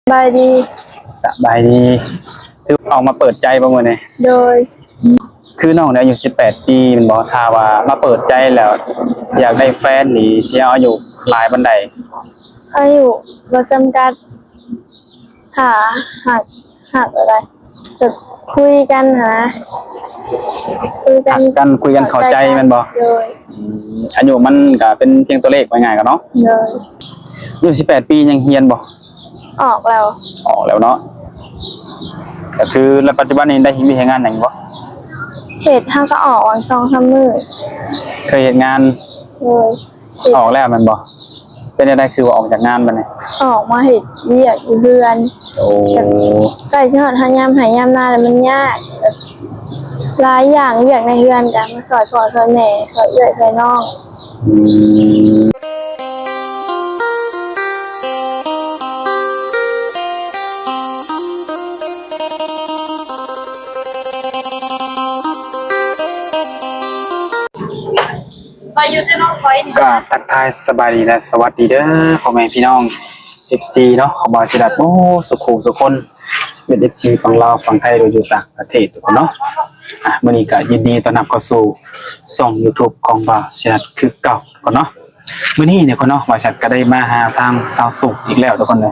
ສະບາຍດີ. ສະບາຍດີ. ຄືອອກມາເປີດໃຈບໍ່ມື້ນີ້? ໂດຍ. ຄືນ້ອງນີ້ອາຍຸສິບແປດປີແມ່ນບໍ່? ຖ້າວ່າມາເປີດໃຈແລ້ວ ຢາກໄດ້ແຟນນີ້ ຊິເອົາອາຍຸຫຼາຍປານໃດ? ອາຍຸບໍ່ຈຳກັດ. ຖ້າຮັກ ຮັກແບບ ແບບຄຸຍກັນຫັ້ນນະ ຄຸຍກັນ ຮັກກັນ ຄຸຍກັນເຂົ້າໃຈແມ່ນບໍ່? ໂດຍ. ອືມ ອາຍຸມັນກະເປັນພຽງຕົວເລກ ວ່າງ່າຍກັນເນາະ. ໂດຍ. ອາຍຸສິບແປດປີຍັງຮຽນບໍ່? ອອກແລ້ວ. ອອກແລ້ວເນາະ. ກະຄື ແລ້ວປັດຈຸບັນນີ້ໄດ້ເຮັດວຽກເຮັດງານຫຍັງບໍ່? ເຮັດ ເຮົາກະອອກຫວ່າງສອງສາມມື້. ເຄີຍເຮັດງານ? ໂດຍ. ອອກແລ້ວແມ່ນບໍ່? ເປັນຈັ່ງໃດຄືວ່າອອກຈາກງານບັດນີ້? ອອກມາເຮັດວຽກຢູ່ເຮືອນ. ໂອ້ ແບບໃກ້ຊິຮອດຍາມໄຮ່ຍາມນາແລ້ວ ມັນຍາກ ແບບຫຼາຍຢ່າງ ວຽກໃນເຮືອນກະມາຊ່ອຍພໍ່ຊ່ອຍແມ່ ຊ່ອຍເອື້ອຍຊ່ອຍນ້ອງ. ອືມ ກະທັກທາຍສະບາຍດີ ແລະ ສະຫວັດດີເດີ ພໍ່ແມ່ພີ່ນ້ອງ ເອັຟຊີ ເນາະ ຂອງບ່າວສີລັດ ໂອ້ ສູ່ຄູ່ສູ່ຄົນ ເປັນ ເອັຟຊີ ຝັ່ງລາວ ຝັ່ງໄທ ຫຼືຢູ່ຕ່າງປະເທດທຸກຄົນເນາະ. ອ່ະ ມື້ນີ້ກະຍິນດີຕ້ອນຮັບເຂົ້າສູ່ຊ່ອງ YouTube ຂອງບ່າວສີລັດຄືເກົ່າທຸກຄົນເນາະ. ມື້ນີ້ນີ້ຄົນເນາະ ບ່າວສີລັດກະໄດ້ມາຫາທາງສາວໂສດອີກແລ້ວທຸກຄົນເດີ.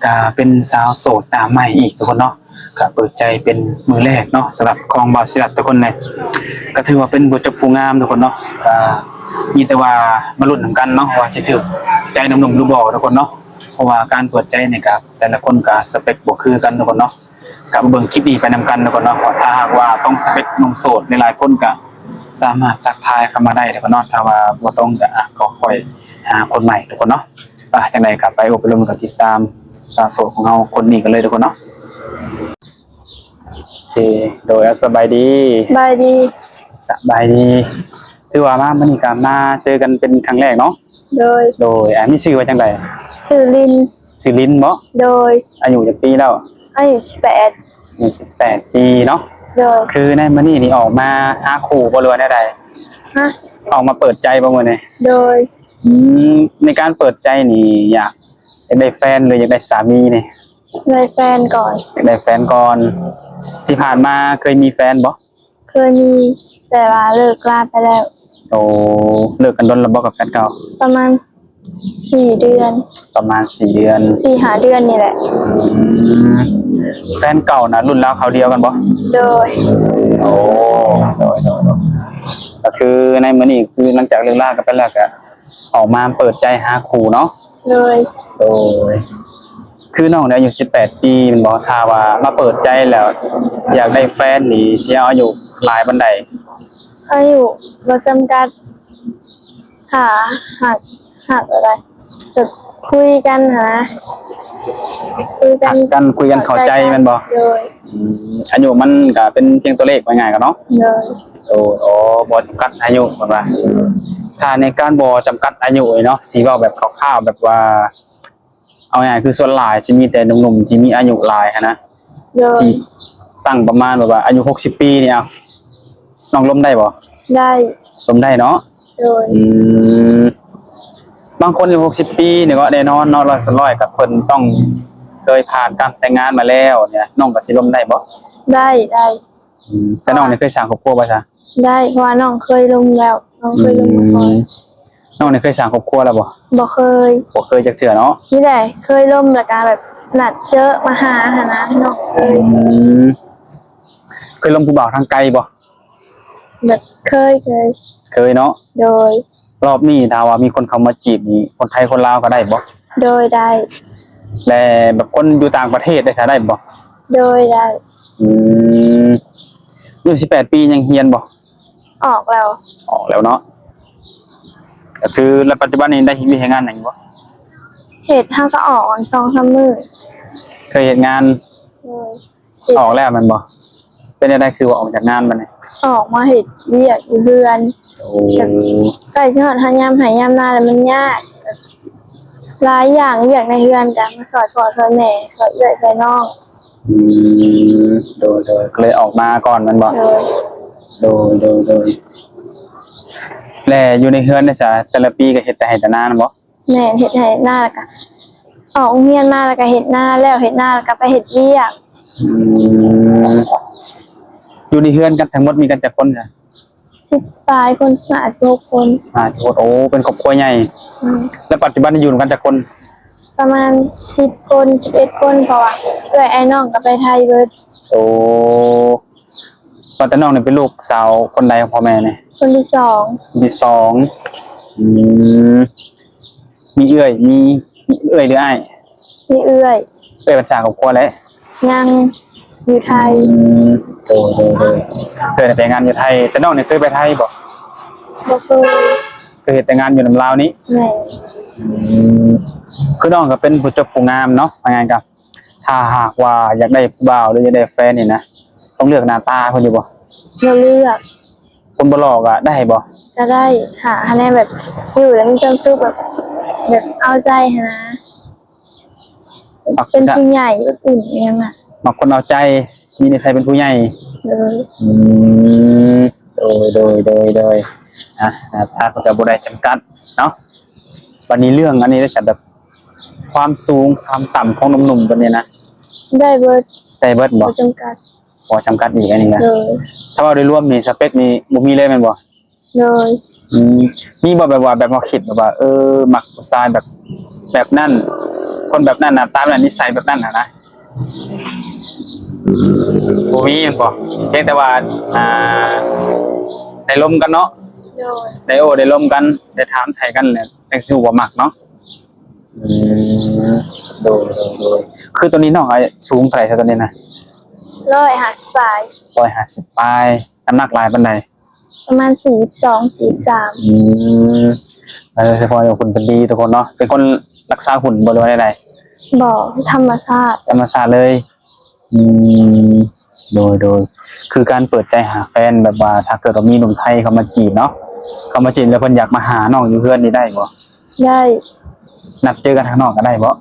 ກະເປັນສາວໂສດໜ້າໃໝ່ອີກທຸກຄົນເນາະ ກະເປີດໃຈເປັນມື້ແລກເນາະ ສຳລັບຂອງບ່າວສີລັດທຸກຄົນເລີຍ. ກະຖືວ່າເປັນຜູ້ຈົບຜູ້ງາມທຸກຄົນເນາະ ກະມີແຕ່ວ່າມາລຸ້ນນຳກັນເນາະ ວ່າຊິຖືກໃຈໜຸ່ມໆຫຼືບໍ່ທຸກຄົນເນາະ. ເພາະວ່າການເປີດໃຈນີ້ກະແຕ່ລະຄົນກະສະເປັກບໍ່ຄືກັນທຸກຄົນເນາະ. ກະມາເບິ່ງຄລິບນີ້ໄປນຳກັນທຸກຄົນເນາະ ວ່າຖ້າຫາກວ່າຕົງສະເປັກໜຸ່ມໂສດຫຼາຍໆຄົນກະສາມາດທັກທາຍເຂົ້າມາໄດ້ທຸກຄົນເນາະ. ຖ້າວ່າບໍ່ຕົງກະ ອາ ກໍຄ່ອຍຫາຄົນໃໝ່ທຸກຄົນເນາະ. ໄປ ຈັ່ງໃດກໍໄປອົບໄປລົມກັນ ຕິດຕາມສາວໂສດຂອງເຮົາຄົນນີ້ກັນເລີຍທຸກຄົນເນາະ. ໂອເຄ ໂດຍ ສະບາຍດີ. ສະບາຍດີ. ສະບາຍດີ. ຖືວ່າມາມື້ນີ້ກໍມາເຈີກັນເປັນຄັ້ງແລກເນາະ? ໂດຍ. ໂດຍ ອ່າ ມີຊື່ວ່າຈັ່ງໃດ? ຊື່ລິນ. ຊື່ລິນບໍ? ໂດຍ. ອາຍຸຈັກປີແລ້ວ? ອາຍຸສິບແປດ. ອາຍຸສິບແປດປີເນາະ? ໂດຍ. ຄືໃນມື້ນີ້ນີ້ອອກມາຫາຄູ່ບໍ່ ຫຼືວ່າແນວໃດ? ຮະ? ອອກມາເປີດໃຈບໍ່ມື້ນີ້? ໂດຍ. ອືມ ໃນການເປີດໃຈນີ້ ຢາກ ຢາກໄດ້ແຟນ ຫຼື ຢາກໄດ້ສາມີນີ້? ໄດ້ແຟນກ່ອນ. ຢາກໄດ້ແຟນກ່ອນ. ທີ່ຜ່ານມາເຄີຍມີແຟນບໍ່? ເຄີຍມີ ແຕ່ວ່າເລີກລາໄປແລ້ວ. ໂອ້ ເລີກກັນດົນແລ້ວບໍ່ກັບແຟນເກົ່າ? ປະມານສີ່ເດືອນ. ປະມານສີ່ເດືອນ ສີ່ຫ້າເດືອນນີ້ແຫຼະ. ອືມ ແຟນເກົ່ານະ ລຸ້ນລາວຄາວດຽວກັນບໍ່? ໂດຍ. ໂອ້ ໂດຍ ໂດຍ ໂດຍ. ກໍຄືໃນມື້ນີ້ ຄືຫຼັງຈາກເລີກລາກັນໄປແລ້ວ ກໍອອກມາເປີດໃຈຫາຄູ່ເນາະ? ໂດຍ. ໂດຍ. ຄືນ້ອງນີ້ອາຍຸສິບແປດປີແມ່ນບໍ່? ຖ້າວ່າມາເປີດໃຈແລ້ວ ຢາກໄດ້ແຟນນີ້ ຊິເອົາອາຍຸຫຼາຍປານໃດ? ອາຍຸບໍ່ຈຳກັດ. ຖ້າຮັກ ຮັກແບບ ແບບຄຸຍກັນຫັ້ນນະ ຄຸຍກັນ ຮັກກັນ ຄຸຍກັນເຂົ້າໃຈແມ່ນບໍ່? ໂດຍ. ອືມ ອາຍຸມັນກະເປັນພຽງຕົວເລກ ວ່າງ່າຍກັນເນາະ? ໂດຍ. ໂອ້ ໂອ້ ບໍ່ຈຳກັດອາຍຸ ເພິ່ນວ່າ. ຖ້າໃນການບໍ່ຈຳກັດອາຍຸນີ້ເນາະ ຊິເວົ້າແບບຄ່າວໆ ແບບວ່າ ເອົາງ່າຍໆ ຄືສ່ວນຫຼາຍຊິມີແຕ່ໜຸ່ມໆ ທີ່ມີອາຍຸຫຼາຍຫັ້ນນະ. ໂດຍ. ຊິຕັ້ງປະມານແບບວ່າອາຍຸຫົກສິບປີນີ້ ເອົາ ນ້ອງລົມໄດ້ບໍ່? ໄດ້. ລົມໄດ້ເນາະ? ໂດຍ. ອືມ ບາງຄົນອາຍຸຫົກສິບປີນີ້ກໍແນ່ນອນເນາະ ຮ້ອຍສ່ວນຮ້ອຍ ກໍເພິ່ນຕ້ອງເຄີຍຜ່ານການແຕ່ງງານມາແລ້ວນີ້ ນ້ອງກໍຊິລົມໄດ້ບໍ່? ໄດ້ ໄດ້. ອືມ ແຕ່ນ້ອງນີ້ເຄີຍສ້າງຄອບຄົວບໍ່ຊະ? ໄດ້ ເພາະວ່ານ້ອງເຄີຍລົມແລ້ວ ນ້ອງເຄີຍລົມມາກ່ອນ. ອືມ ນ້ອງນີ້ເຄີຍສ້າງຄອບຄົວແລ້ວບໍ່? ບໍ່ເຄີຍ. ບໍ່ເຄີຍຈັກເທື່ອເນາະ? ມີແຕ່ເຄີຍລົມ ແລ້ວກະແບບນັດເຈີມາຫາຫັ້ນນະ ນ້ອງເຄີຍ. ອືມ ເຄີຍລົມຜູ້ບ່າວທາງໄກບໍ່? ແບບເຄີຍ ເຄີຍ. ເຄີຍເນາະ? ໂດຍ. ລອບນີ້ຖ້າວ່າມີຄົນເຂົ້າມາຈີບນີ້ ຄົນໄທຄົນລາວກໍໄດ້ບໍ່? ໂດຍ ໄດ້. ແລະ ແບບຄົນຢູ່ຕ່າງປະເທດໄດ້ຊະ ໄດ້ບໍ່? ໂດຍ ໄດ້. ອືມ ອາຍຸສິບແປດປີຍັງຮຽນບໍ່? ອອກແລ້ວ. ອອກແລ້ວເນາະ. ກໍຄື ແລ້ວປັດຈຸບັນນີ້ໄດ້ເຮັດວຽກເຮັດງານຫຍັງຢູ່ບໍ່? ເຮັດ ເຮົາກໍອອກຫວ່າງສອງສາມມື້. ເຄີຍເຮັດງານ? ໂດຍ. ອອກແລ້ວແມ່ນບໍ່? ເປັນຈັ່ງໃດຄືວ່າອອກຈາກງານບັດນີ້? ອອກມາເຮັດວຽກຢູ່ເຮືອນ. ໂອ້ ແບບໃກ້ຊິຮອດຍາມໄຮ່ຍາມນາແລ້ວ ມັນຍາກ ແບບຫຼາຍຢ່າງ ວຽກໃນເຮືອນກະມາຊ່ອຍພໍ່ຊ່ອຍແມ່ ຊ່ອຍເອື້ອຍຊ່ອຍນ້ອງ. ອືມ ໂດຍ ໂດຍ ກໍເລີຍອອກມາກ່ອນແມ່ນບໍ່? ໂດຍ ໂດຍ ໂດຍ ໂດຍ. ແລະ ຢູ່ໃນເຮືອນນີ້ຊະ ແຕ່ລະປີກໍເຮັດແຕ່ໄຮ່ແຕ່ນາແມ່ນບໍ່? ແມ່ນ ເຮັດໄຮ່ເຮັດນາ ແລ້ວກະ ອອກໂຮງຮຽນມາແລ້ວກໍເຮັດນາ ແລ້ວເຮັດນາແລ້ວກໍໄປເຮັດວຽກ. ອືມ ຢູ່ໃນເຮືອນກັນທັງໝົດມີກັນຈັກຄົນ? ສິບປາຍຄົນ ສິບຫ້າ ສິບຫົກຄົນ. ສິບຫ້າ ສິບຫົກ ໂອ້ ເປັນຄອບຄົວໃຫຍ່. ອືມ ແລ້ວປັດຈຸບັນນີ້ຢູ່ນຳກັນຈັກຄົນ? ປະມານສິບຄົນ ສິບເອັດຄົນ ເພາະວ່າເອື້ອຍອ້າຍນ້ອງກໍໄປໄທເບິດ. ໂອ້ ວ່າແຕ່ນ້ອງນີ້ເປັນລູກສາວຄົນໃດຂອງພໍ່ແມ່ນີ້? ຄົນທີສອງ. ຄົນທີສອງ. ອືມ ມີເອື້ອຍ ມີ ມີເອື້ອຍຫຼືອ້າຍ? ມີເອື້ອຍ. ເອື້ອຍເພິ່ນສ້າງຄອບຄົວແລ້ວ? ຍັງ ຢູ່ໄທ. ອືມ ໂດຍ ໂດຍ ໂດຍ ເອື້ອຍໄປເຮັດງານຢູ່ໄທ. ແຕ່ນ້ອງນີ້ເຄີຍໄປໄທບໍ່? ບໍ່ເຄີຍ. ເຄີຍເຮັດແຕ່ງານຢູ່ນຳລາວນີ້? ແມ່ນ. ອືມ ຄືນ້ອງກໍເປັນຜູ້ຈົບຜູ້ງາມເນາະ ວ່າງ່າຍກໍ ຖ້າຫາກວ່າຢາກໄດ້ຜູ້ບ່າວ ຫຼື ຢາກໄດ້ແຟນນີ້ນະ ຕ້ອງເລືອກໜ້າຕາເພິ່ນຢູ່ບໍ່? ບໍ່ເລືອກ. ຄົນບໍ່ຫຼໍ່ກໍໄດ້ບໍ່? ກໍໄດ້. ຖ້າ ຖ້າແນວແບບຢູ່ແລ້ວມີຄວາມສຸກ ແບບ ແບບເອົາໃຈຫັ້ນນະ. ມັກ ເປັນຜູ້ໃຫຍ່ ອຶດອຸ່ນອີ່ຫຍັງນະ. ມັກຄົນເອົາໃຈ ມີນິໄສເປັນຜູ້ໃຫຍ່. ໂດຍ. ອືມ ໂດຍ ໂດຍ ໂດຍ ໂດຍ. ອ່ະ ໜ້າຕາເພິ່ນກໍບໍ່ໄດ້ຈຳກັດເນາະ. ບັດນີ້ເລື່ອງອັນນີ້ໄດ້ສະ ແບບຄວາມສູງຄວາມຕ່ຳຂອງໜຸ່ມໆ ບັດນີ້ນະ ໄດ້ເບິດ. ໄດ້ເບິດບໍ່? ບໍ່ຈຳກັດ. ບໍ່ຈຳກັດອີກອັນນີ້ນະ. ໂດຍ. ຖ້າເວົ້າໂດຍລວມນີ້ ສະເປັກນີ້ບໍ່ມີເລີຍແມ່ນບໍ່? ໂດຍ. ອືມ ມີບໍ່ແບບວ່າ ແບບເຮົາຄິດແບບວ່າ ເອີ ມັກຜູ້ຊາຍແບບ ແບບນັ້ນ ຄົນແບບນັ້ນ ໜ້າຕາແບບນັ້ນ ນິໄສແບບນັ້ນຫັ້ນນະ? ບໍ່ມີແມ່ນບໍ່? ພຽງແຕ່ວ່າ ອ່າ ໄດ້ລົມກັນເນາະ. ໂດຍ. ໄດ້ໂອ້ໄດ້ລົມກັນ ໄດ້ຖາມໄຖ່ກັນແຫຼະ ຈັ່ງຊິຮູ້ວ່າມັກເນາະ. ອືມ ໂດຍ ໂດຍ ໂດຍ. ຄືຕອນນີ້ນ້ອງອາຍຸສູງເທົ່າໃດຕອນນີ້ນະ? ຮ້ອຍຫ້າສິບປາຍ. ຮ້ອຍຫ້າສິບປາຍ. ນ້ຳໜັກຫຼາຍປານໃດ? ປະມານສີ່ສິບສອງ ສີ່ສິບສາມ. ອືມ ເອີ ສະເພາະວ່າຫຸ່ນເພິ່ນດີທຸກຄົນເນາະ. ເປັນຄົນລັກສາຫຸ່ນບໍ່ ຫຼືວ່າແນວໃດ? ບໍ່ ທຳມະຊາດ. ທຳມະຊາດເລີຍ. ອືມ ໂດຍ ໂດຍ. ຄືການເປີດໃຈຫາແຟນ ແບບວ່າຖ້າເກີດວ່າມີໜຸ່ມໄທເຂົ້າມາຈີບເນາະ ເຂົ້າມາຈີບແລ້ວເພິ່ນຢາກມາຫານ້ອງຢູ່ເຮືອນນີ້ໄດ້ບໍ່? ໄດ້. ນັດເຈີກັນທາງນອກກໍໄດ້ບໍ່?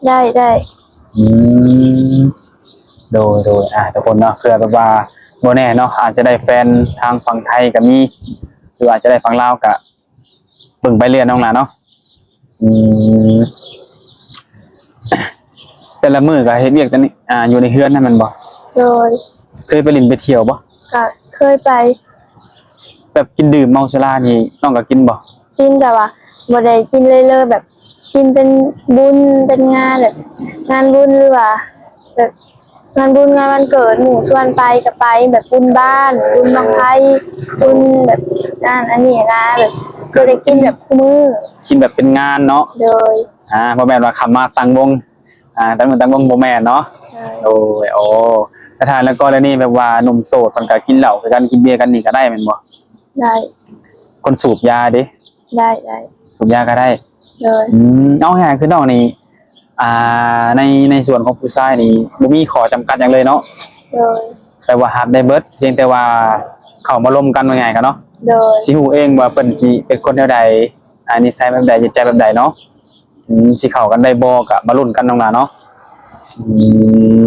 ໄດ້ ໄດ້. ອືມ ໂດຍ ໂດຍ. ອ່າ ທຸກຄົນເນາະ ເພື່ອແບບວ່າບໍ່ແນ່ເນາະ ອາດຈະໄດ້ແຟນທາງຝັ່ງໄທກໍມີ ຫຼືອາດຈະໄດ້ຝັ່ງລາວ ກໍເບິ່ງໄປເລື້ອຍນ້ອງຫຼ້າເນາະ. ອືມ ແຕ່ລະມື້ກໍເຮັດວຽກແຕ່ນີ້ ອ່າ ຢູ່ໃນເຮືອນນັ້ນແມ່ນບໍ່? ໂດຍ. ເຄີຍໄປຫຼິ້ນໄປທ່ຽວບໍ່? ກໍເຄີຍໄປ. ແບບກິນດື່ມເມົາສຸລານີ້ ນ້ອງກໍກິນບໍ່? ກິນ ແຕ່ວ່າບໍ່ໄດ້ກິນເລີຍໆ ແບບກິນເປັນບຸນເປັນງານ ແບບງານບຸນ ຫຼືວ່າແບບງານບຸນງານວັນເກີດ ໝູ່ຊວນໄປກໍໄປ ແບບບຸນບ້ານ ບຸນບັ້ງໄຟ ບຸນແບບນັ້ນອັນນີ້ນະ ແບບບໍ່ໄດ້ກິນແບບຄູ່ມື້. ກິນແບບເປັນງານເນາະ. ໂດຍ. ອ່າ ບໍ່ແມ່ນວ່າເຂົ້າມາຕັ້ງວົງ ອ່າ ຕັ້ງມື້ຕັ້ງວົງ ບໍ່ແມ່ນເນາະ. ໂດຍ. ໂອ້ ແຕ່ຖ້າແລ້ວກໍລະນີແບບວ່າໜຸ່ມໂສດເພິ່ນກໍກິນເຫຼົ້າຄືກັນ ກິນເບຍກັນນີ້ກໍໄດ້ແມ່ນບໍ່? ໄດ້. ຄົນສູບຢາເດ? ໄດ້ ໄດ້. ສູບຢາກໍໄດ້. ໂດຍ. ອືມ ເອົາງ່າຍໆ ຄືນ້ອງນີ້ ອ່າ ໃນ ໃນສ່ວນຂອງຜູ້ຊາຍນີ້ບໍ່ມີຂໍ້ຈຳກັດຫຍັງເລີຍເນາະ? ໂດຍ. ແປວ່າຮັບໄດ້ເບິດ ພຽງແຕ່ວ່າເຂົ້າມາລົມກັນ ວ່າງ່າຍໆ ກໍເນາະ. ໂດຍ. ຊິຮູ້ເອງວ່າເພິ່ນຊິເປັນຄົນແນວໃດ ອ່າ ນິໄສແບບໃດ ຈິດໃຈແບບໃດເນາະ. ອືມ ຊິເຂົ້າກັນໄດ້ບໍ່ ກໍມາລຸ້ນກັນນ້ອງຫຼ້າເນາະ. ອືມ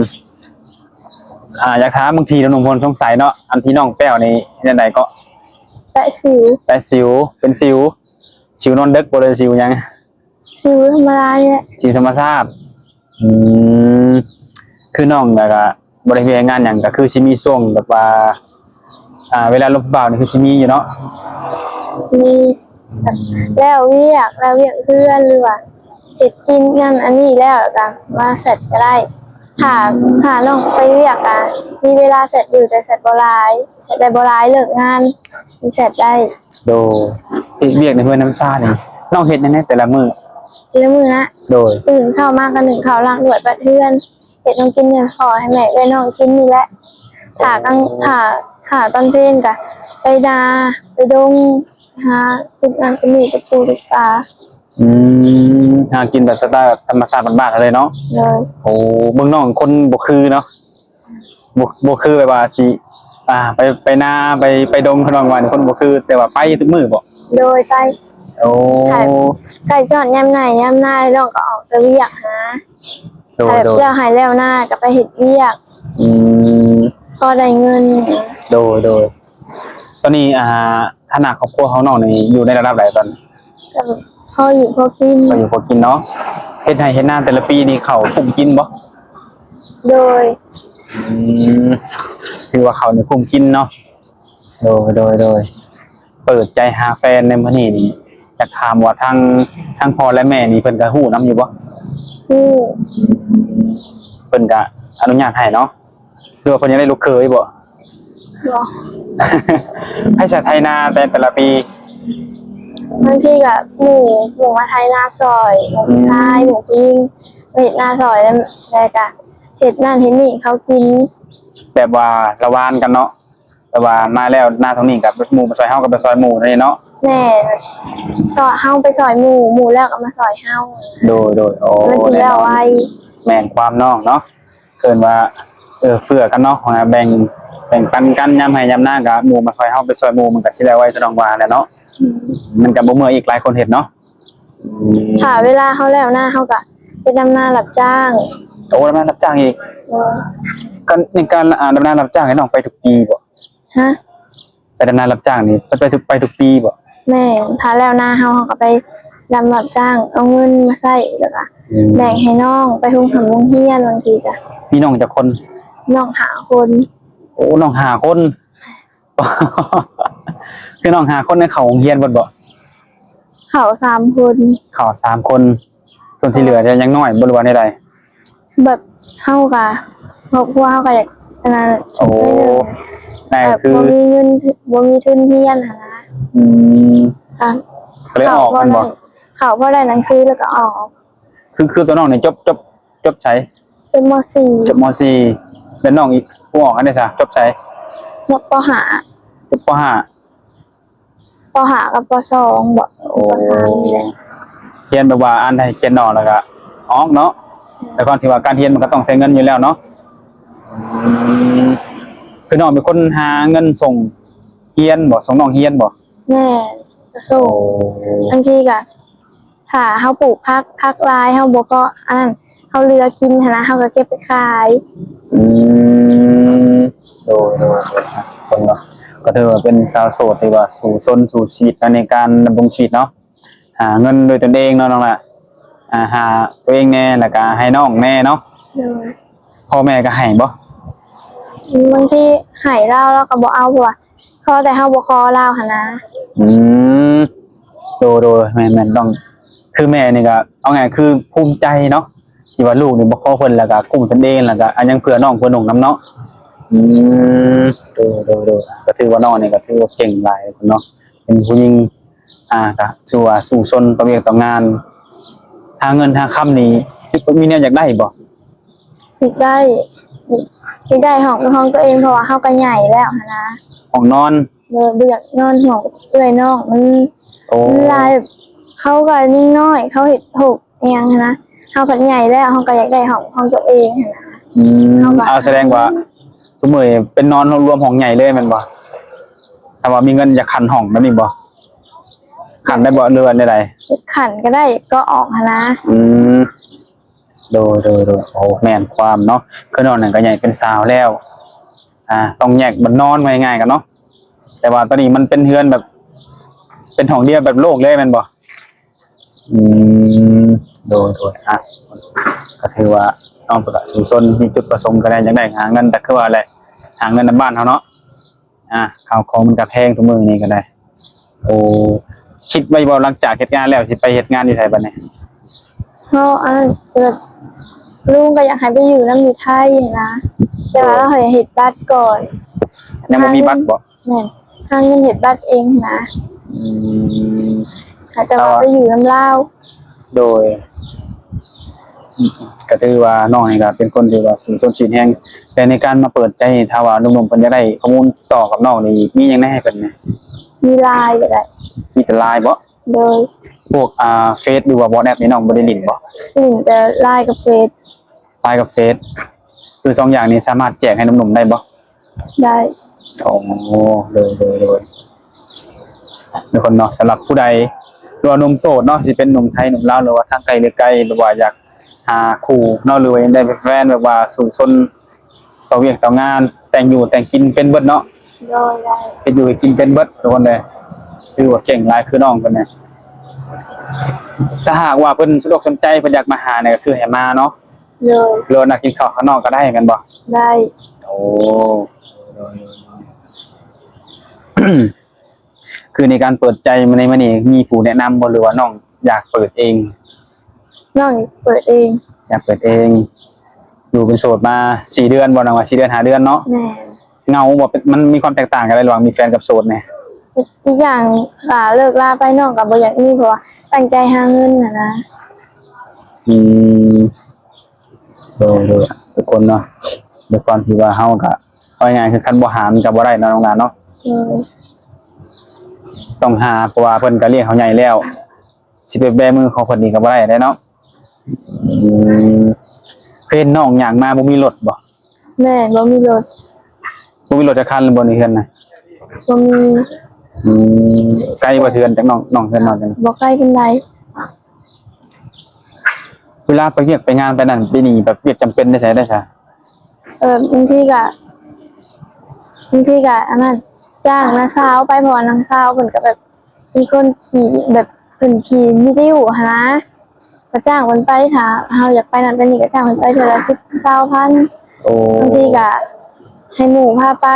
ອ່າ ຢາກຖາມບາງທີໜຸ່ມໆ ເພິ່ນສົງໄສເນາະ ອັນທີ່ນ້ອງແປ້ວນີ້ເຮັດແນວໃດເກາະ? ແປະສິວ. ແປະສິວ. ເປັນສິວ ສິວນອນເດິກບໍ່ ຫຼືສິວຫຍັງ? ສິວທຳມະດານີ້ແຫຼະ. ສິວທຳມະຊາດ. ອືມ ຄືນ້ອງກໍ ບໍ່ໄດ້ເຮັດວຽກງານຫຍັງ ກໍຄືຊິມີຊ່ວງແບບວ່າ ອ່າ ເວລາລົມຜູ້ບ່າວນີ້ຄືຊິມີຢູ່ເນາະ? ມີ. ແລ້ວວຽກ ແລ້ວວຽກເຮືອນ ຫຼືວ່າເຮັດກິນນັ້ນອັນນີ້ແລ້ວ ແລ້ວກໍມາແຊັດກໍໄດ້. ຖ້າ ຖ້ານ້ອງໄປວຽກກໍມີເວລາແຊັດຢູ່ ແຕ່ແຊັດບໍ່ຫຼາຍ ແຊັດໄດ້ບໍ່ຫຼາຍ ເລີກງານແຊັດໄດ້. ໂດຍ. ເຮັດວຽກໃນເຮືອນນຳຊານີ້ ນ້ອງເຮັດຫຍັງແດ່ແຕ່ລະມື້? ແຕ່ລະມື້ນະ? ໂດຍ. ຕື່ນເຊົ້າມາກໍໜຶ້ງເຂົ້າ ລ້າງຖ້ວຍ ປັດເຮືອນ ເຮັດແນວກິນໃຫ້ພໍ່ໃຫ້ແມ່ເອື້ອຍນ້ອງກິນນີ້ແຫຼະ. ຖ້າກາງ ຖ້າ ຖ້າຕອນເພນກະໄປນາ ໄປດົງ ຫາເຮັດງານ ໄປນີ້ ໄປປູ ໄປປາ. ອືມ ຫາກິນແບບສະໄຕລ໌ແບບທຳມະຊາດບ້ານໆ ເລີຍເນາະ? ໂດຍ. ໂອ້ ເບິ່ງນ້ອງຄົນບໍ່ຄືເນາະ ບໍ່ ບໍ່ຄືແບບວ່າຊິ ອ່າ ໄປ ໄປນາ ໄປ ໄປດົງ ເພິ່ນວ່າ ຄົນບໍ່ຄື ແຕ່ວ່າໄປທຸກມື້ບໍ? ໂດຍ ໄປ. ໂອ້ ໃກ້ຊິຮອດຍາມໄຮ່ຍາມນາ ນ້ອງກໍອອກໄປວຽກຫາ. ໂດຍ ແລ້ວໃຫ້ແລ້ວນາກໍໄປເຮັດວຽກ. ອືມ ພໍໄດ້ເງິນ. ໂດຍ ໂດຍ. ຕອນນີ້ ອ່າ ຖານະຄອບຄົວຂອງນ້ອງນີ້ຢູ່ໃນລະດັບໃດຕອນນີ້? ກໍພໍຢູ່ພໍກິນ. ພໍຢູ່ພໍກິນເນາະ. ເຮັດໄຮ່ເຮັດນາແຕ່ລະປີນີ້ເຂົ້າກຸ້ມກິນບໍ່? ໂດຍ. ອືມ ຖືວ່າເຂົ້ານີ້ກຸ້ມກິນເນາະ. ໂດຍ ໂດຍ ໂດຍ. ເປີດໃຈຫາແຟນໃນມື້ນີ້ນີ້ ຢາກຖາມວ່າທາງ ທາງພໍ່ ແລະ ແມ່ນີ້ເພິ່ນກະຮູ້ນຳຢູ່ບໍ່? ຮູ້. ເພິ່ນກະອະນຸຍາດໃຫ້ເນາະ ຫຼືວ່າເພິ່ນຢາກໄດ້ລູກເຂີຍບໍ? ບໍ່. ໃຜສາໄຖນາແຕ່ ແຕ່ລະປີ? ບາງທີກະໝູ່ ໝູ່ມາໄຖນາຊ່ອຍ ໝູ່ຜູ້ຊາຍ ອືມ ໝູ່ຜູ້ຍິງມາເຮັດນາຊ່ອຍ ແລ້ວກະເຮັດນັ້ນເຮັດນີ້ເຂົາກິນ ແບບວ່າລະຫວ່ານກັນເນາະ. ແຕ່ວ່າມາແລ້ວນາຕົງນີ້ກະໝູ່ມາຊ່ອຍເຮົາ ກະໄປຊ່ອຍໝູ່ນັ້ນເອງເນາະ. ແມ່ນ ຊ່ອຍເຮົາໄປຊ່ອຍໝູ່ ໝູ່ແລ້ວກະມາຊ່ອຍເຮົາ. ໂດຍ ໂດຍ. ໂອ້ ມັນຊິແລ້ວໄວ. ແມ່ນຄວາມນ້ອງເນາະ ເອີ້ນວ່າ ເອີ ເອື້ອກັນເນາະ ແບ່ງ ແບ່ງປັນກັນ ຍາມໄຮ່ຍາມນາກະໝູ່ມາຊ່ອຍເຮົາ ໄປຊ່ອຍໝູ່ ມັນກະຊິແລ້ວໄວ ຄືນ້ອງວ່າແຫຼະເນາະ. ອືມ ມັນກະບໍ່ເມື່ອຍອີກ ຫຼາຍຄົນເຮັດເນາະ. ອືມ ຖ້າເວລາເຮົາແລ້ວນາ ເຮົາກະໄປດຳນາຮັບຈ້າງ. ໂອ້ ດຳນາຮັບຈ້າງອີກ. ໂດຍ. ການ ໃນການ ອ່າ ດຳນາຮັບຈ້າງນີ້ ນ້ອງໄປທຸກປີບໍ່? ຮະ? ໄປດຳນາຮັບຈ້າງນີ້ ໄປ ໄປທຸກ ໄປທຸກປີບໍ່? ແມ່ນ ຖ້າແລ້ວນາເຮົາ ເຮົາກະໄປດຳຮັບຈ້າງ ເອົາເງິນມາໃຊ້ ແລ້ວກະ ອືມ ແບ່ງໃຫ້ນ້ອງໄປໂຮງຮ່ຳໂຮງຮຽນ. ບາງທີກະ ມີນ້ອງຈັກຄົນ? ນ້ອງຫ້າຄົນ. ໂອ້ ນ້ອງຫ້າຄົນ. ຄືນ້ອງຫ້າຄົນນີ້ເຂົ້າໂຮງຮຽນເບິດບໍ່? ເຂົ້າສາມຄົນ. ເຂົ້າສາມຄົນ. ສ່ວນທີ່ເຫຼືອຍັງນ້ອຍບໍ່ ຫຼືວ່າແນວໃດ? ແບບເຮົາກະ ຄອບຄົວເຮົາກະຢາກອັນນັ້ນ. ໂອ້ ແບບບໍ່ມີເງິນ ບໍ່ມີທຶນຮຽນຫັ້ນນະ. ອືມ ກະເລີຍອອກແມ່ນບໍ່? ເຂົ້າພໍໄດ້ໜັງສືແລ້ວກະອອກ. ຄື ຄືໂຕນ້ອງນີ້ຈົບ ຈົບ ຈົບໃສ? ຈົບ ມໍສີ່. ຈົບ ມໍສີ່. ແລ້ວນ້ອງອີກຜູ້ອອກຫັ້ນເດຊະ ຈົບໃສ? ຈົບ ປໍຫ້າ. ຈົບ ປໍຫ້າ. ປໍຫ້າກັບປໍສອງບໍ? ໂອ້ ປໍສາມນີ້ແຫຼະ. ຮຽນແບບວ່າອ່ານໄດ້ຂຽນອອກແລ້ວກະອອກເນາະ. ແຕ່ກ່ອນທີ່ວ່າການຮຽນມັນກະຕ້ອງໃຊ້ເງິນຢູ່ແລ້ວເນາະ. ອືມ ຄືນ້ອງເປັນຄົນຫາເງິນສົ່ງຮຽນບໍ? ສົ່ງນ້ອງຮຽນບໍ? ແມ່ນ ກະສົ່ງ. ໂອ້ ບາງທີກະ ຖ້າເຮົາປູກຜັກ ຜັກຫຼາຍ ເຮົາບໍ່ພໍອັນນັ້ນ ເຮົາເຫຼືອກິນຫັ້ນນະ ເຮົາກະເກັບໄປຂາຍ. ອືມ ໂດຍ ໂດຍ ໂດຍ. ເພິ່ນເນາະ ກະຖືວ່າເປັນສາວໂສດທີ່ວ່າສູ້ຊົນສູ້ຊີວິດໃນການດຳລົງຊີວິດເນາະ ຫາເງິນດ້ວຍຕົນເອງເນາະນ້ອງລະ. ອ່າ ຫາໂຕເອງແດ່ ແລ້ວກະໃຫ້ນ້ອງແດ່ເນາະ. ໂດຍ. ພໍ່ແມ່ກະໃຫ້ບໍ່? ບາງທີໃຫ້ລາວ ລາວກະບໍ່ເອົາ ເພາະວ່າ ຂໍແຕ່ເຮົາບໍ່ຂໍລາວຫັ້ນນະ. ອືມ ໂດຍ ໂດຍ. ແມ່ນ ແມ່ນ ຕ້ອງ ຄືແມ່ນີ້ກະ ເອົາງ່າຍຄືພູມໃຈເນາະ ທີ່ວ່າລູກນີ້ບໍ່ຂໍເພິ່ນ ແລ້ວກະກຸ້ມຕົນເອງ ແລ້ວກະອັນຍັງເພື່ອນ້ອງເພື່ອໜຸ່ງນຳເນາະ. ອືມ ໂດຍ ໂດຍ ໂດຍ. ກະຖືວ່ານ້ອງນີ້ກະຖືວ່າເກັ່ງຫຼາຍເນາະ ເປັນຜູ້ຍິງ ອ່າ ກະຖືວ່າສູ້ຊົນຕໍ່ວຽກຕໍ່ງານ ຫາເງິນຫາຄຳນີ້ ມີແນວຢາກໄດ້ບໍ່? ຢາກໄດ້ ຢາກໄດ້ຫ້ອງເປັນຂອງຕົວເອງ ເພາະວ່າເຮົາກະໃຫຍ່ແລ້ວຫັ້ນນະ. ຫ້ອງນອນ? ໂດຍ. ບໍ່ຢາກນອນຫ້ອງເອື້ອຍນ້ອງ ມັນ ໂອ້ ມັນຫຼາຍ ເຂົາກະຍັງນ້ອຍ ເຂົາເຮັດໂຮກອີ່ຫຍັງຫັ້ນນະ ເຮົາກະໃຫຍ່ແລ້ວ ເຮົາກະຢາກໄດ້ຫ້ອງຂອງຕົວເອງຫັ້ນນະ. ອືມ ເອົາ ສະແດງວ່າທຸກມື້ນີ້ເປັນນອນລວມຫ້ອງໃຫຍ່ເລີຍແມ່ນບໍ່? ຖ້າວ່າມີເງິນຢາກຂັ້ນຫ້ອງແບບນີ້ບໍ່? ຂັ້ນໄດ້ບໍ່ ຫຼືວ່າແນວໃດ? ຂັ້ນກະໄດ້ ກະອອກຫັ້ນນະ. ອືມ ໂດຍ ໂດຍ ໂດຍ. ໂອ້ ແມ່ນຄວາມເນາະ ຄືນ້ອງນັ້ນກະໃຫຍ່ເປັນສາວແລ້ວ ອ່າ ຕ້ອງແຍກບ່ອນນອນ ວ່າງ່າຍໆ ກັນເນາະ. ແຕ່ວ່າຕອນນີ້ມັນເປັນເຮືອນແບບ ເປັນຫ້ອງດຽວແບບໂລ່ງເລີຍແມ່ນບໍ່? ອືມ ໂດຍ ໂດຍ. ອ່ະ ກະຖືວ່ານ້ອງເພິ່ນກະສູ້ຊົນ ມີຈຸດປະສົງກະໄດ້ ຢາກໄດ້ຫາເງິນ ແຕ່ຄືວ່າແຫຼະ ຫາເງິນນຳບ້ານເຮົາເນາະ. ອ່າ ເຂົ້າຂອງມັນກະແພງທຸກມື້ນີ້ກະໄດ້. ໂອ້ ຄິດໄວ້ບໍ່ ຫຼັງຈາກເຮັດງານແລ້ວ ຊິໄປເຮັດງານຢູ່ໃສບາດນີ້? ເພາະອັນນັ້ນ ແບບ ລຸງກະຢາກໃຫ້ໄປຢູ່ນຳຢູ່ໄທຫັ້ນນະ ແຕ່ວ່າ ໂດຍ ລາວໃຫ້ເຮັດບັດກ່ອນ. ຍັງບໍ່ມີບັດບໍ? ແມ່ນ ຫາເງິນເຮັດບັດເອງຫັ້ນນະ. ອືມ ແຕ່ວ່າ ແຕ່ວ່າໄປຢູ່ນຳລາວ. ໂດຍ. ກະຖືວ່ານ້ອງນີ້ກະເປັນຄົນທີ່ວ່າສູ້ຊົນຊີວິດແຮງ ແຕ່ໃນການມາເປີດໃຈນີ້ ຖ້າວ່າໜຸ່ມໆ ເພິ່ນຢາກໄດ້ຂໍ້ມູນຕໍ່ກັບນ້ອງນີ້ ມີຫຍັງແນ່ໃຫ້ເພິ່ນແນ່? ມີ LINE ກະໄດ້. ມີແຕ່ LINE ບໍ? ໂດຍ. ພວກ ອ່າ ເຟສ ຫຼືວ່າ WhatsApp ນີ້ນ້ອງບໍ່ໄດ້ຫຼິ້ນບໍ? ຫຼິ້ນແຕ່ LINE ກັບເຟສ. LINE ກັບເຟສ ຄືສອງຢ່າງນີ້ສາມາດແຈກໃຫ້ໜຸ່ມໆ ໄດ້ບໍ? ໄດ້. ໂອ້ ໂດຍ ໂດຍ ໂດຍ. ທຸກຄົນເນາະ ສຳລັບຜູ້ໃດ ຫຼືວ່າໜຸ່ມໂສດເນາະ ຊິເປັນໜຸ່ມໄທ ໜຸ່ມລາວ ຫຼືວ່າທາງໃກ້ ຫຼືໄກ ຫຼືວ່າຢາກຫາຄູ່ເນາະ ຫຼືວ່າຢາກໄດ້ແຟນ ແບບວ່າສູ້ຊົນຕໍ່ວຽກຕໍ່ງານ ແຕ່ງຢູ່ແຕ່ງກິນເປັນເບິດເນາະ. ໂດຍ ໄດ້. ເຮັດຢູ່ເຮັດກິນເປັນເບິດ ທຸກຄົນເດີ. ຖືວ່າເກັ່ງຫຼາຍ ຄືນ້ອງເພິ່ນນະ. ຖ້າຫາກວ່າເພິ່ນສົນອົກສົນໃຈ ເພິ່ນຢາກມາຫານີ້ ກໍຄືໃຫ້ມາເນາະ. ໂດຍ. ຫຼືວ່ານັດກິນເຂົ້າຂ້າງນອກກໍໄດ້ແມ່ນບໍ່? ໄດ້. ໂອ້ ໂດຍ ໂດຍ ໂດຍ. ຄືໃນການເປີດໃຈໃນມື້ນີ້ ມີຜູ້ແນະນຳບໍ່ ຫຼືວ່ານ້ອງຢາກເປີດເອງ? ນ້ອງເປີດເອງ. ຢາກເປີດເອງ. ຢູ່ເປັນໂສດມາສີ່ເດືອນບໍ່? ນ້ອງວ່າສີ່ເດືອນ ຫ້າເດືອນເນາະ. ແມ່ນ. ເຫງົາບໍ່? ເປັນ ມັນມີຄວາມແຕກຕ່າງກັນໄດ້ລະຫວ່າງມີແຟນກັບໂສດນີ້? ອີກຢ່າງ ກະເລີກລາໄປ ນ້ອງກະບໍ່ຢາກມີ ເພາະວ່າຕັ້ງໃຈຫາເງິນຫັ້ນນະ. ອືມ ໂດຍ ໂດຍ ທຸກຄົນເນາະ ດ້ວຍຄວາມທີ່ວ່າເຮົາກະ ເວົ້າງ່າຍໆ ຄືຄັນບໍ່ຫາມັນກະບໍ່ໄດ້ເນາະ ນ້ອງຫຼ້າເນາະ. ໂດຍ. ຕ້ອງຫາ ເພາະວ່າເພິ່ນກະລ້ຽງເຮົາໃຫຍ່ແລ້ວ ຊິໄປແບມືຂອງເພິ່ນນີ້ກໍບໍ່ໄດ້ເດ້ເນາະ. ອືມ ເຫັນນ້ອງຍ່າງມາບໍ່ມີລົດບໍ່? ແມ່ນ ບໍ່ມີລົດ. ບໍ່ມີລົດຈັກຄັນບໍ່ໃນເຮືອນນະ? ບໍ່ມີ. ອືມ ໄກບໍ່ເຮືອນຈາກນ້ອງ ນ້ອງເຮືອນນ້ອງຈັ່ງ? ບໍ່ໄກປານໃດ. ເວລາໄປວຽກໄປງານໄປນັ້ນໄປນີ້ ແບບວຽກຈຳເປັນໄດ້ໃສໄດ້ຊະ? ເອີ ບາງທີກະ ບາງທີກະອັນນັ້ນ ຈ້າງນ້າສາວໄປ ເພາະວ່ານ້າສາວເພິ່ນກະແບບ ມີຄົນຂີ່ ແບບເພິ່ນຂີ່ວິທະຍຸຫັ້ນນະ ກະຈ້າງເພິ່ນໄປ ຖ້າເຮົາຢາກໄປນັ້ນໄປນີ້ກະຈ້າງເພິ່ນໄປເທື່ອລະສິບ ຊາວພັນ. ໂອ້ ບາງທີກະໃຫ້ໝູ່ພາໄປ.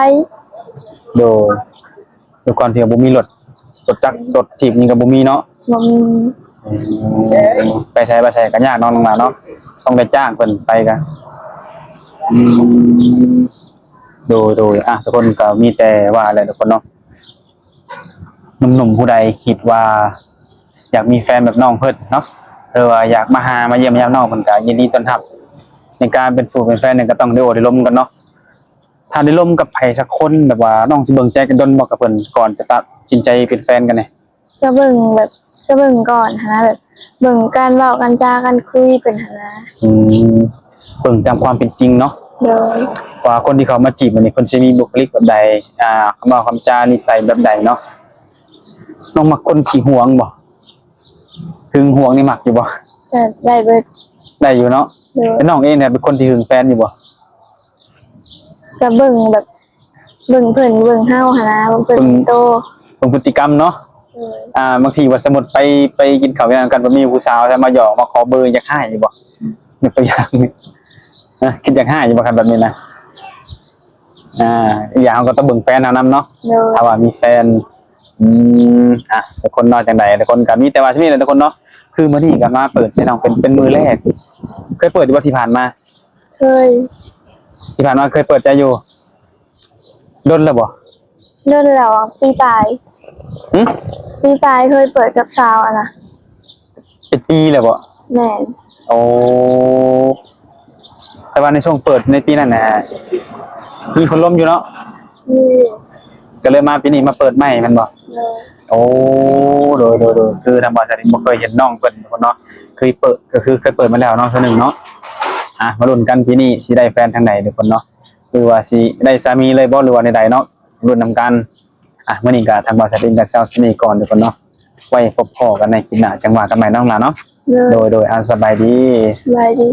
ໂດຍ. ດ້ວຍຄວາມທີ່ວ່າບໍ່ມີລົດ ລົດຈັກ ລົດຖີບນີ້ກະບໍ່ມີເນາະ. ບໍ່ມີ. ອືມ ໄປໃສມາໃສກະຍາກເນາະ ນ້ອງຫຼ້າເນາະ ຕ້ອງໄດ້ຈ້າງເພິ່ນໄປກະ. ອືມ ໂດຍ ໂດຍ. ອ່ະ ທຸກຄົນກະມີແຕ່ວ່າແຫຼະທຸກຄົນເນາະ ໜຸ່ມໆຜູ້ໃດຄິດວ່າຢາກມີແຟນແບບນ້ອງເພິ່ນເນາະ ຫຼືວ່າຢາກມາຫາມາຢ້ຽມມາຢາມນ້ອງເພິ່ນ ກະຍິນດີຕ້ອນຮັບໃນການເປັນຄູ່ເປັນແຟນນີ້ ກະຕ້ອງໄດ້ໂອ້ໄດ້ລົມກັນເນາະ. ຖ້າໄດ້ລົມກັບໃຜສັກຄົນ ແບບວ່ານ້ອງຊິເບິ່ງໃຈກັນດົນບໍ່ກັບເພິ່ນ ກ່ອນຈະຕັດສິນໃຈເປັນແຟນກັນນີ້? ກະເບິ່ງແບບ ກະເບິ່ງກ່ອນຫັ້ນນະ ແບບເບິ່ງການເວົ້າການຈາການຄຸຍເພິ່ນຫັ້ນນະ. ອືມ ເບິ່ງຕາມຄວາມເປັນຈິງເນາະ. ໂດຍ. ວ່າຄົນທີ່ເຂົ້າມາຈີບນີ້ ເພິ່ນຊິມີບຸກຄະລິກແບບໃດ ອ່າ ຄຳເວົ້າຄຳຈານິໄສແບບໃດເນາະ. ນ້ອງມັກຄົນຂີ້ຫວງບໍ່? ຫຶງຫວງນີ້ມັກຢູ່ບໍ່? ກະໄດ້ເບິດ. ໄດ້ຢູ່ເນາະ. ໂດຍ. ແລ້ວນ້ອງເອງເປັນຄົນທີ່ຫຶງແຟນຢູ່ບໍ່? ກະເບິ່ງແບບ ເບິ່ງເພິ່ນເບິ່ງເຮົາຫັ້ນນະ ເບິ່ງເພິ່ນ ເບິ່ງໂຕ ເບິ່ງພຶດຕິກຳເນາະ. ໂດຍ. ອ່າ ບາງທີວ່າສົມມຸດໄປ ໄປກິນເຂົ້າກິນນ້ຳກັນ ບໍ່ມີຜູ້ສາວມາຫຍອກມາຂໍເບີ ຢາກຮ້າຍຢູ່ບໍ່? ຍົກຕົວຢ່າງ ນະ ຄິດຢາກຮ້າຍຢູ່ບໍ່ຄັນແບບນີ້ນະ? ອ່າ ອີກຢ່າງເຮົາກະຕ້ອງເບິ່ງແຟນເຮົານຳເນາະ. ໂດຍ. ຖ້າວ່າມີແຟນ ອືມ ອ່ະ ທຸກຄົນເນາະ ຈັ່ງໃດທຸກຄົນກະມີແຕ່ວ່າຊິມີແຫຼະທຸກຄົນເນາະ. ຄືມື້ນີ້ກະມາເປີດໃຫ້ນ້ອງເປັນ ເປັນມື້ແລກ ເຄີຍເປີດຢູ່ບໍ່ທີ່ຜ່ານມາ? ເຄີຍ. ທີ່ຜ່ານມາເຄີຍເປີດໃຈຢູ່? ດົນແລ້ວບໍ່? ດົນແລ້ວ ປີປາຍ. ຫຶ? ປີປາຍເຄີຍເປີດກັບສາວຫັ້ນນະ. ເປັນປີແລ້ວບໍ່? ແມ່ນ. ໂອ້ ແຕ່ວ່າໃນຊ່ວງເປີດໃນປີນັ້ນນະ ມີຄົນລົມຢູ່ເນາະ? ມີ. ກະເລີຍມາປີນີ້ມາເປີດໃໝ່ແມ່ນບໍ່? ໂດຍ. ໂອ້ ໂດຍ ໂດຍ ໂດຍ. ຄືທາງບ່າວສາລິນບໍ່ເຄີຍເຫັນນ້ອງເພິ່ນເນາະ ເຄີຍເປີດ ກະຄືເຄີຍເປີດມາແລ້ວເນາະ ເທື່ອໜຶ່ງເນາະ. ອ່ະ ມາລຸ້ນກັນປີນີ້ຊິໄດ້ແຟນທາງໃດທຸກຄົນເນາະ ຫຼືວ່າຊິໄດ້ສາມີເລີຍບໍ່ ຫຼືວ່າແນວໃດເນາະ ລຸ້ນນຳກັນ. ອ່ະ ມື້ນີ້ກະທາງບ່າວສາລິນກະຊິເອົາສ່ຳນີ້ກ່ອນທຸກຄົນເນາະ ໄວ້ພົບພໍ້ກັນໃນຄລິບໜ້າ ຈັ່ງວ່າກັນໃໝ່ເນາະ ນ້ອງຫຼ້າເນາະ. ໂດຍ. ໂດຍ ໂດຍ. ອ່າ ສະບາຍດີ. ສະບາຍດີ.